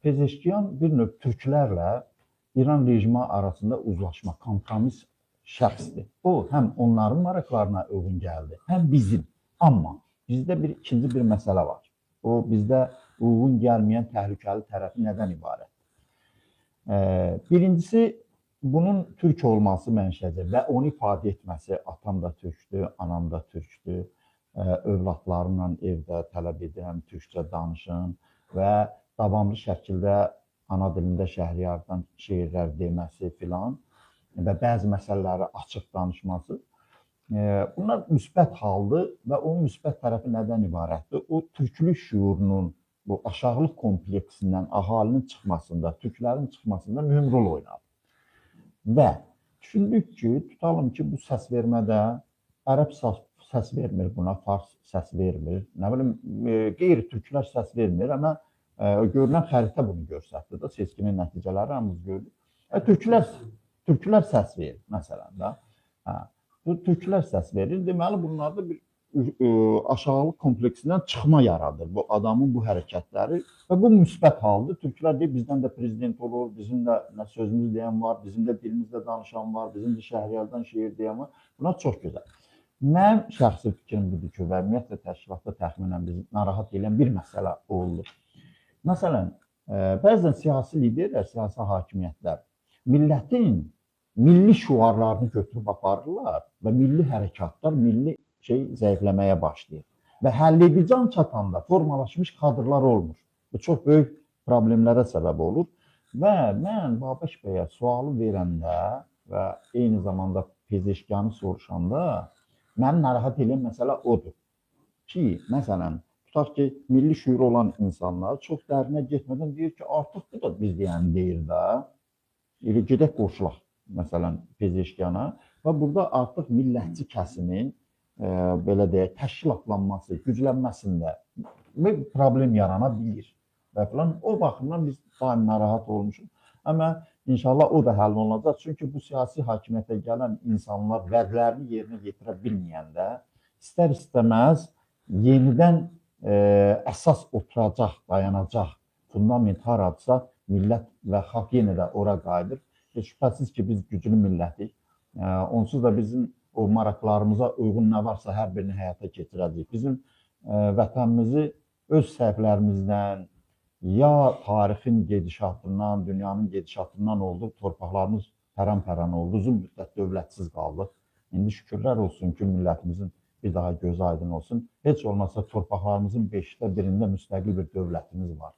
Pezeşkiyan bir növ türklərlə İran rejimi arasında uzlaşma, kompromis şəxsdir. O həm onların maraqlarına uyğun gəldi, həm bizim. Amma bizdə bir ikinci bir məsələ var. O bizdə uyğun gəlməyən təhlükəli tərəfi nədən ibarətdir? Birincisi, bunun türk olması mənşəci və onu ifadə etməsi, atam da türkdür, anam da türkdür, övladlarımla evdə tələb edirəm türkcə danışın və davamlı şəkildə ana dilində Şəhriyardan şeirlər deməsi filan və bəzi məsələləri açıq danışması. Bunlar müsbət haldır və onun müsbət tərəfi nədən ibarətdir? O, türklük şüurunun, bu aşağılıq kompleksindən əhalinin çıxmasında, türklərin çıxmasında mühüm rol oynadı. Və düşündük ki, tutalım ki, bu səs vermədə ərəb səs vermir buna, fars səs vermir, nə bilim, qeyri-türklər səs vermir, amma görünən xəritə bunu göstərdi də, seçkinin nəticələri hamımız gördük. Türklər səs verir, məsələn də. Hə, bu türklər səs verir, deməli bunlarda bir aşağılıq kompleksindən çıxma yaradır bu adamın bu hərəkətləri və bu müsbət haldır. Türklər deyir, bizdən də prezident olur, bizim də nə sözümüz deyən var, bizim də dilimizdə danışan var, bizim də Şəhriyardan şeir deyən var. Bunlar çox gözəl. Mənim şəxsi fikrim budur ki, və ümumiyyətlə təşkilatda təxminən bizi narahat edən bir məsələ oldu. Məsələn, bəzən siyasi liderlər, siyasi hakimiyyətlər millətin milli şüarlarını götürüb aparırlar və milli hərəkatlar, milli şey zəifləməyə başlayır. Və həlledici an çatanda formalaşmış kadrlar olmur. Bu çox böyük problemlərə səbəb olur. Və mən Babək bəyə sualı verəndə və eyni zamanda Pezeşkiyanı soruşanda məni narahat edən məsələ odur ki, məsələn, tutaq ki, milli şüuru olan insanlar çox dərinə getmədən deyir ki, artıq bu da biz deyən deyir də, elə gedək qoşulaq, məsələn, Pezeşkiyana və burada artıq millətçi kəsimin, belə deyək, təşkilatlanması, güclənməsində bir problem yarana bilir və filan. O baxımdan biz daim narahat olmuşuq. Amma inşallah o da həll olunacaq. Çünki bu siyasi hakimiyyətə gələn insanlar vədlərini yerinə yetirə bilməyəndə istər-istəməz yenidən əsas oturacaq, dayanacaq fundament haradırsa millət və xalq yenə də ora qayıdır. Şübhəsiz ki, biz güclü millətik. Onsuz da bizim o maraqlarımıza uyğun nə varsa hər birini həyata keçirəcəyik. Bizim vətənimizi öz səhvlərimizdən, ya tarixin gedişatından, dünyanın gedişatından oldu, torpaqlarımız pərən-pərən oldu, uzun müddət dövlətsiz qaldıq. İndi şükürlər olsun ki, millətimizin bir daha gözü aydın olsun. Heç olmazsa torpaqlarımızın 1/5-ində müstəqil bir dövlətimiz var.